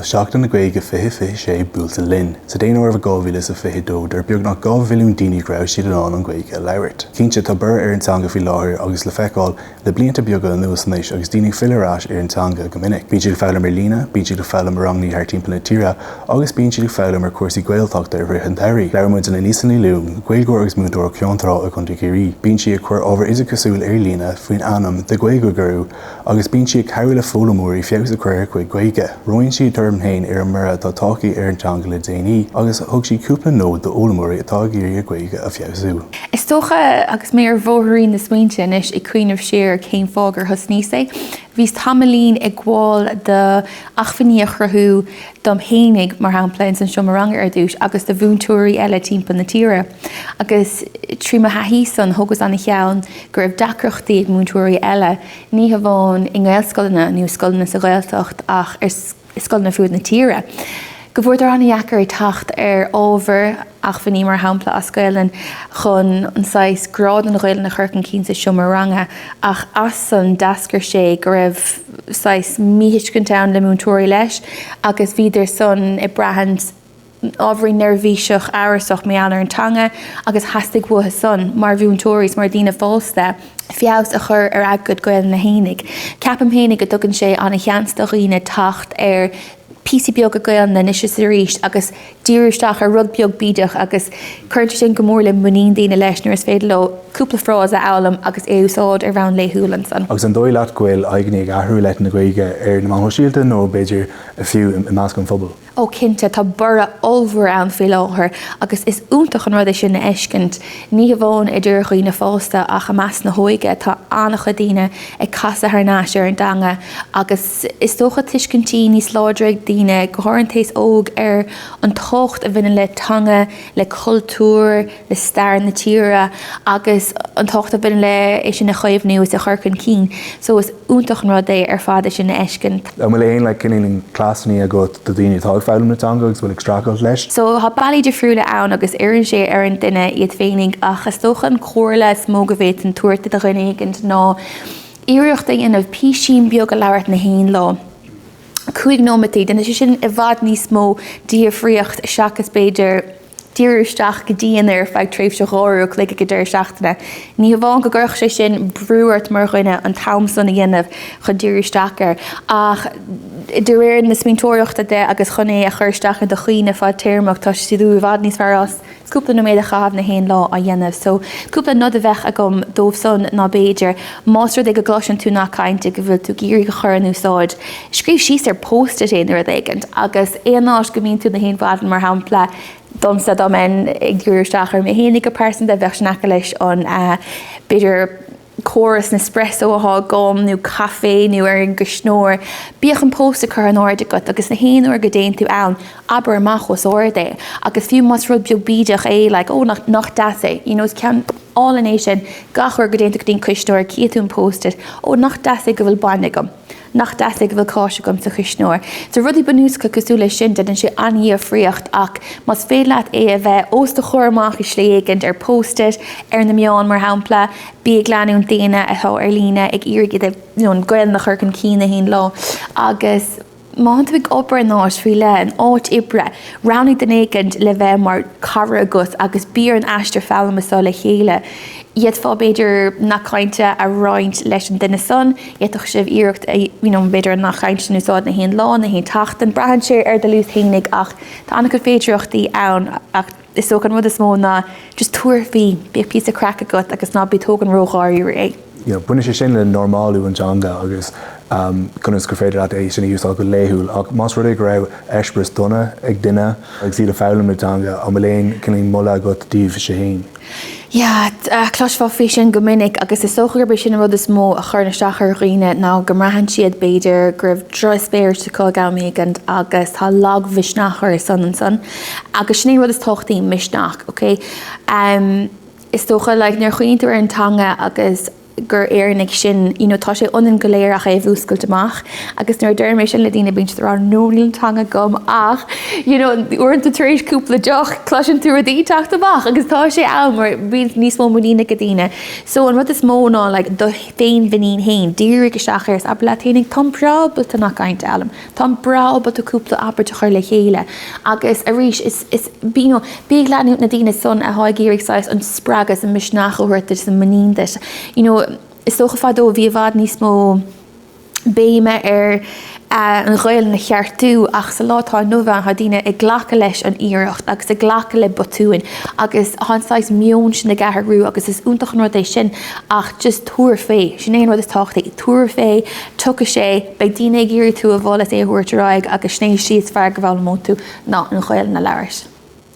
Tá Seachtain na Gaeilge 2026 buailte linn. Sa daonáireamh 2022, dúirt beagnach 2 mhilliún daoine go raibh siad in ann an Ghaeilge a labhairt. Cinnte, tá borradh ar an teanga faoi láthair agus le feiceáil le blianta beaga anuas anois agus daoine ag filleadh ar ais ar an teanga go minic. Bíonn siad ag foghlaim ar líne, bíonn siad ag foghlaim i ranganna thart timpeall na tíre agus bíonn siad ag foghlaim ar chúrsaí Gaeltachta i rith an tsamhraidh. Labhair muid le Neasa Ní Lúing, Gaeilgeoir agus múinteoir ó Cheann Trá i gContae Chiarraí. Bíonn sí ag cur ábhar oideachasúil ar líne faoin ainm The Gaeilge Guru agus bíonn sí ag cabhrú le foghlaimeoirí feabhas a chur ar a gcuid Gaeilge. Roinn sí a tuairim féin ar an mborradh atá tagtha ar an teanga le déanaí agus thug sí cúpla nod d'fhoghlaimeoirí atá ag iarraidh a Gaeilge a feabhsú. Is dócha, agus mé ar bhóithrín na smaointe anois ag cuimhneamh siar ar cén fáth gur thosnaíos é, bhíos tamaillín ag gabháil d'acmhainní a chruthú dom fhéinig, mar shampla, ins an seomra ranga ar dtús agus do mhúinteoirí eile timpeall na tíre. Agus trí mo thaithí san, thógas ana-cheann go raibh deacrachtaí ag múinteoirí eile, ní hamháin i nGaelscoileanna nó i scoileanna sa Ghaeltacht ach i scoileanna fuaid na tíre, go bhfuaireadar an-dheacair ag teacht ar ábhar, acmhainní mar shampla, as Gaelainn chun an saghas grá don Ghaelainn a chur chun cinn sa seomra ranga ach as san d'eascair sé go raibh saghas míthuiscint ann le múinteoirí leis agus bhíodar san ag braithint ábhairín neirbhíseach, amhrasach mar gheall ar an teanga agus theastaigh uathu san, mar mhúinteoirí is mar dhaoine fásta, feabhas a chur ar a gcuid Gaelainne fhéinig. Ceapaim fhéinig go dtugann sé ana-sheans do dhaoine teacht ar píosaí beaga Gaelainne anois is arís agus díriú isteach ar rud beag bídeach agus cuireann sé sin go mór le muinín daoine leis nuair is féidir leo cúpla frása a fhoghlaim agus é a úsáid ar bhonn laethúil ansan. Agus an dóigh leat go bhfuil aghaidheanna ag athrú i leith na Gaeilge ar na meáin shóisialta nó b'fhéidir fiú i measc an phobail? Ó cinnte, tá borradh ollmhór ann faoi láthair agus is iontach an rud é sin a fheiscint. Ní hamháin idir dhaoine fásta ach i measc na hóige, tá an-chuid daoine ag casadh thar n-ais ar an dteanga agus is dócha tuiscintí níos láidre ag daoine, go háirithe an t-aos óg, ar an tábhacht a bhaineann le teanga, le cultúr, le stair na tíre agus an tábhacht a bhaineann le é sin a chaomhnú is a chur chun cinn. So is iontach an rud é ar fad é sin a fheiscint. An bhfuil aon like cineál cleasanna agat do dhaoine atá ag foghlaim na teanga agus bhfuil ag streachailt leis? So tá bealaí difriúla ann agus oireann sé ar an duine iad féinig ach is dócha an chomhairle is mó go bhféadfainn tabhairt do dhuine éigint ná iarracht a dhéanamh písín beag a labhairt na haon lá. 5 nóimeataí, déanann sé sin i bhfad níos mó difríocht seachas b'fhéidir díriú isteach go dian air ar feadh tréimhse 2 uair a chloig ag an deireadh seachtaine. Ní hamháin go gcuirfeadh sé sin brú ort mar dhuine an t-am san a dhéanamh chun díriú isteach air, ach de réir na smaointeoireachta de agus chun é a chur isteach i do chuimhne fadtéarmach, tá tú i bhfad níos fearr as cúpla nóiméad a chaitheamh na haon lá á dhéanamh. So, cúpla nod a bheadh agam dóibh san ná b'fhéidir, más rud é go gcloiseann tú nath cainte go bhfuil tú ag iarraidh a chur in úsáid, scríobh síos ar post-it é nó rud éigint agus aon áit go mbíonn tú na haon mhaidin mar shampla, domsa dá mbeinn ag díriú isteach ar mé fhéinig go pearsanta bheadh sin aice leis an b'fhéidir córas Nespresso atá agam nó caife nó ar an gcuisneoir, bíodh an post-it curtha in airde agat agus na haon uair go dtéann tú ann, abair amach os ard é agus fiú más rud beag bídeach é like oh nach, nach deas é, you know is ceann álainn é sin gach uair go dtéann tú go dtí an cuisneoir, chífidh tú an post-it, oh nach deas é go bhfuil bainne agam. Nach deas é go bhfuil cáis agam sa chuisneoir. So rudaí bunúsacha cosúil leis sin, déanann sé an-dhifríocht ach más féidir leat é a bheith os do chomhair amach i slí éigint, ar post-it, ar na meáin mar shampla, bí ag leanúint daoine atá ar líne ag iarraidh iad a, you know, an Ghaelainn a chur chun cinn na haon lá agus má thánn tú ag obair in áit faoi leith, in áit oibre, roghnaigh duine éigint le bheith mar chara agat agus bí ar an aistear foghlama seo le chéile. D'fhéadfá b'fhéidir nath cainte a roinnt leis an duine san, d'fhéadfadh sibh iarracht a, you know, b'fhéidir an nath cainte sin a úsáid na haon lá, na haon tseachtain. Braitheann sé ar do luas fhéinig ach tá an-chuid féidireachtaí ann ach is dócha an rud is mó ná just tabhair faoi, bíodh píosa craic agat agus ná bí ag tógaint ródháiríre é. You know, baineann sé sin le normálú an teanga agus conas gur féidir leat é sin a úsáid go laethúil. Ach más rud é go raibh eispéireas dona ag duine agus iad ag foghlaim na teanga, an bhfuil aon cineál moladh agat daofa féin? Yeah, chloisfeá faoi sin go minic agus is dócha gurb é sin an rud is mó a chuireann isteach ar dhaoine ná go mbraitheann siad b'fhéidir go raibh drocheispéireas acu ag am éigint agus tá lagmhisneach orthu san ansan. Agus sin é an rud is tábhachtaí, misneach, ok? Is dócha like nuair a chuimhníonn tú ar an teanga agus. gur Éireannaigh sinn, you know, tá sé ionainn go léir ach é a mhúscailt amach. Agus nuair a deirim é sin le daoine bíonn siad ag rá no níl an teanga agam ach, you know, uaireanta tar éis cúpla deoch cloiseann tú rudaí ag teacht amach agus tá sé ann mar bíonn níos mó muiníne ag daoine. So an rud is mó ná like do féinmhuinín féin, dírigh isteach air is abair leat féinig táim breá ábalta nach caint a fhoghlaim. Táim breá ábalta cúpla abairt a chur le chéile agus arís is, is, you know, bí ag leanúint na daoine san atá ag iarraidh saghas an spreagadh is an misneach a thabhairt duit is an muinín duit. You know, is dócha fadó bhí i bhfad níos mó béime ar an Ghaelainn a cheartú ach sa lá atá inniu ann tá daoine ag glacadh leis an iarracht agus ag glacadh le botúin agus tá an saghas meon sin ag athrú agus is iontach an rud é sin ach just tabhair faoi, sin é an rud is tábhachtaí, tabhair faoi, tiocfaidh sé, beidh daoine ag iarraidh tú a mholadh is é a thabhairt ar aghaidh agus sin é an slí is fearr go bhfoghlaimeoidh tú ná an Ghaelainn a labhairt.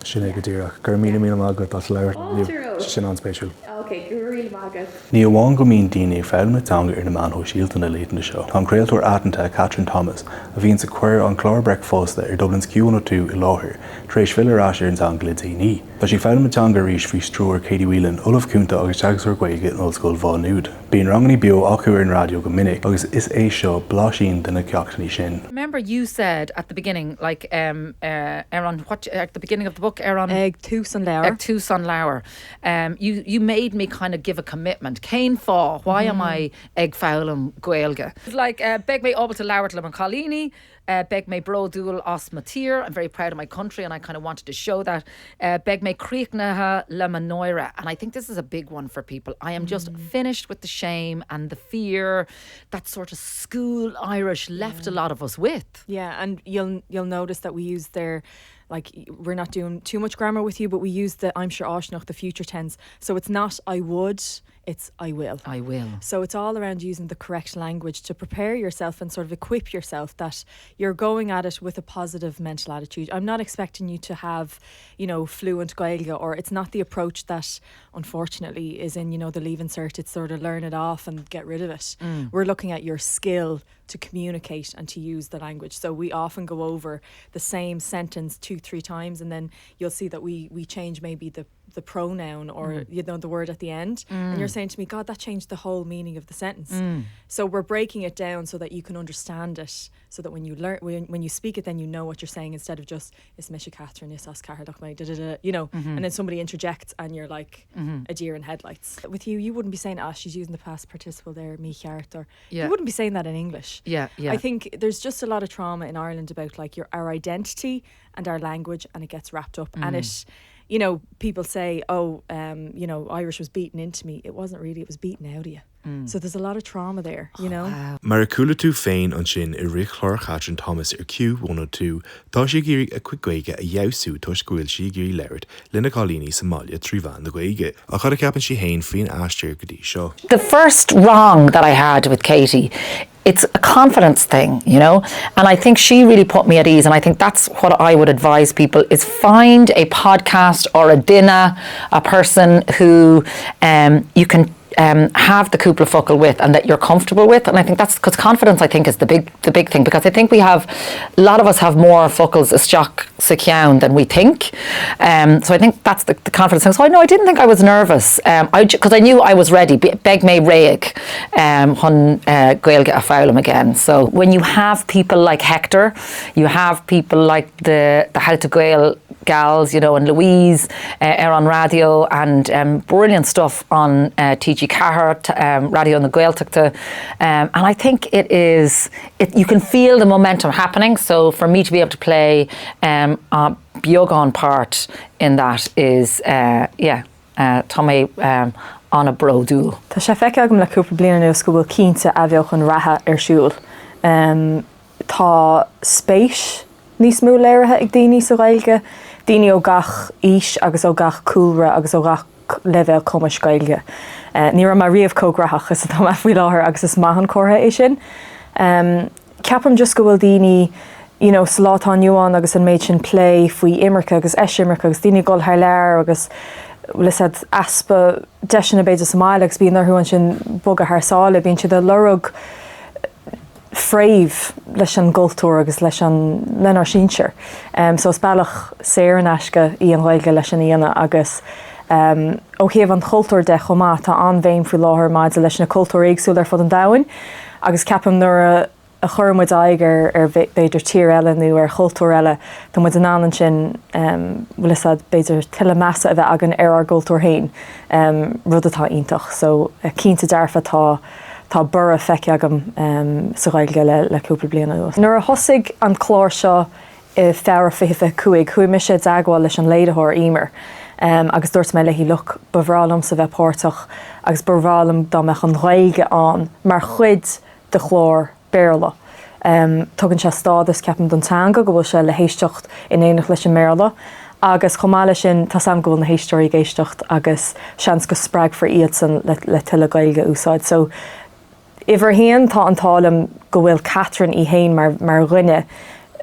Sin é go díreach. Go raibh míle míle maith agat as labhairt Fáilte romhat. Sin an-spéisiúil. Ok, go raibh míle maith agat. Ní amháin go mbíonn daoine ag foghlaim na teanga ar na meáin shóisialta na laethanta seo, tá an craoltóir aitheanta Catherine Thomas, a bhíonns ag cur an clár Bricfeasta ar Dublin's Q102 i láthair, tar éis filleadh ar ais ar an teanga le déanaí. Tá sí ag foghlaim na teanga arís faoi stiúir Katie Whelan, Ollamh Cúnta agus Teagascóir Gaeilge in Ollscoil Mhá Nuad. Bíonn ranganna beo acu ar an raidió go minic agus is é seo blaisín de na ceachtanna sin. Remember you said at the beginning like um uh ar an what at the beginning of the book ar an Ag tús an leabhair. Ag tús an leabhair. Um you you made me kind of give a commitment. Cén fáth? Why am I ag foghlaim Gaeilge? Like uh beidh mé ábalta labhairt le mo chailíní, Beidh mé bródúil as mo tír, I'm very proud of my country and I kind of wanted to show that. Beidh mé críochnaithe le mo náire and I think this is a big one for people. I am just finished with the shame and the fear that sort of school Irish left a lot of us with. Yeah, and you'll you'll notice that we use their like we're not doing too much grammar with you, but we use the aimsir fháistineach, the future tense. So it's not I would, it's I will. I will. So it's all around using the correct language to prepare yourself and sort of equip yourself that you're going at it with a positive mental attitude. I'm not expecting you to have, you know, fluent Gaeilge or it's not the approach that unfortunately is in, you know, the Leaving Cert, it's sort of learn it off and get rid of it. Mm. We're looking at your skill to communicate and to use the language. So we often go over the same sentence 2 3 times and then you'll see that we we change maybe the the pronoun or mm. you know the word at the end mm. and you're saying to me god that changed the whole meaning of the sentence mm. so we're breaking it down so that you can understand it so that when you learn when, when you speak it then you know what you're saying instead of just is mise Catherine is as Ceatharlach mé da, da, da, you know mm -hmm. and then somebody interjects and you're like mm -hmm. a deer in headlights with you you wouldn't be saying ah she's using the past participle there mícheart or yeah. you wouldn't be saying that in English yeah yeah I think there's just a lot of trauma in Ireland about like your our identity and our language and it gets wrapped up mm. and it you know, people say, oh, um, you know, Irish was beaten into me. It wasn't really, it was beaten out of you. Mm. So there's a lot of trauma there, you know. Oh, wow. Mar a chuala tú féin ansin i rith chlár Catherine Thomas ar Q102, tá sí ag iarraidh a cuid Gaeilge a fheabhsú toisc go bhfuil sí ag iarraidh labhairt lena cailíní sa mbaile trí mheán na Gaeilge. Ach cad a cheapann sí féin faoin aistear go dtí seo? The first rang that I had with Katie, it's a confidence thing, you know, and I think she really put me at ease and I think that's what I would advise people is find a podcast or a dinner, a person who um, you can um, have the cúpla focal with and that you're comfortable with and I think that's because confidence I think is the big the big thing because I think we have a lot of us have more focals isteach sa cheann than we think um, so I think that's the, the confidence thing so I know I didn't think I was nervous um, I because I knew I was ready beidh mé réidh um, chun uh, Gaeilge a fhoghlaim again so when you have people like Hector you have people like the the How to Gael gals you know and Louise uh, ar an raidió and um, brilliant stuff on uh, TG Ceathair um, Raidió na Gaeltachta um, and I think it is it, you can feel the momentum happening so for me to be able to play um, a beagán part in that is uh, yeah uh, tá mé um, an-bhródúil. Tá sé feicthe agam le cúpla bliain anuas go bhfuil cinnte athbheochan reatha ar siúl. Um, tá spéis níos mó léirithe ag daoine sa Ghaeilge, daoine ó gach aois agus ó gach cúlra agus ó gach leibhéal cumais Gaeilge. Ní raibh mé riamh chomh gnóthach is atá mé faoi láthair agus is maith an comhartha é sin. Ceapaim just go bhfuil daoine you know, sa lá atá inniu ann agus an méid sin plé faoi imirce agus eisimirce agus daoine ag dul thar lear agus le said easpa deiseanna b'fhéidir sa mbaile agus bíonn orthu ansin bogadh thar sáile, bíonn siad ag lorg fréamh leis an gcultúr agus leis an lenár sinsir. Um, so is bealach saor in aisce í an Ghaeilge leis sin a dhéanamh agus. Ó thaobh an chultúir de chomh maith, tá an-bhéim faoi láthair maidir leis na cultúir éagsúla ar fud an domhain agus ceapaim nuair a chuireann muid aghaidh ar, ar b'fhéidir tír eile nó ar chultúr eile, tá muid in ann ansin, bhfuil fhios a'd, b'fhéidir tuilleadh measa a bheith againn ar ár gcultúr féin, rud atá iontach. So, cinnte dearfa tá, tá borradh feicthe agam sa Ghaeilge le, le cúpla bliain anuas. Nuair a thosaigh an clár seo i Feabhra 2025, chuaigh mise i dteagmháil leis an léiritheoir, Emer, agus dúirt mé léi, look, ba bhreá liomsa bheith páirteach agus ba bhreá liom dá mbeadh an Ghaeilge ann mar chuid de chlár Béarla. Tugann sé stádas, ceapaim, don teanga go bhfuil sé le héisteacht in éineacht leis an mBéarla agus chomh maith leis sin tá's a'm go bhfuil na héisteoirí ag éisteacht agus seans go spreagfar iadsan le tuilleadh Gaeilge a úsáid. So, uimhir a haon, tá an t-ádh liom go bhfuil Catherine í féin mar mar dhuine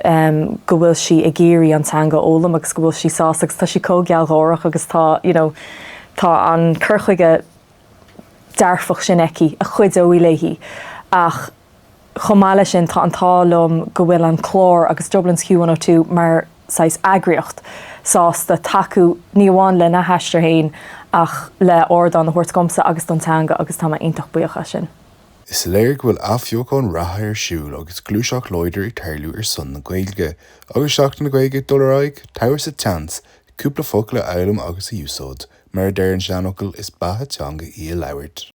go bhfuil sí ag iarraidh an teanga a fhoghlaim agus go bhfuil sí sásta agus tá sí chomh gealgháireach agus tá, you know, tá an cur chuige dearfach sin aici a chuideoidh léi ach chomh maith leis sin tá an t-ádh liom go bhfuil an clár agus Dublin's Q102 mar saghas eagraíocht sásta tacú ní amháin lena haistear féin ach le ardán a thabhairt dhomsa agus don teanga agus tá mé iontach buíoch as sin. Is léir go bhfuil athbheochan reatha ar siúl agus gluaiseacht láidir ag tarlú ar son na Gaeilge. Agus Seachtain na Gaeilge ag dul ar aghaidh, tabhair sa tseans cúpla focal a fhoghlaim agus a úsáid. Mar a deir an seanfhocal, is beatha teanga í a labhairt.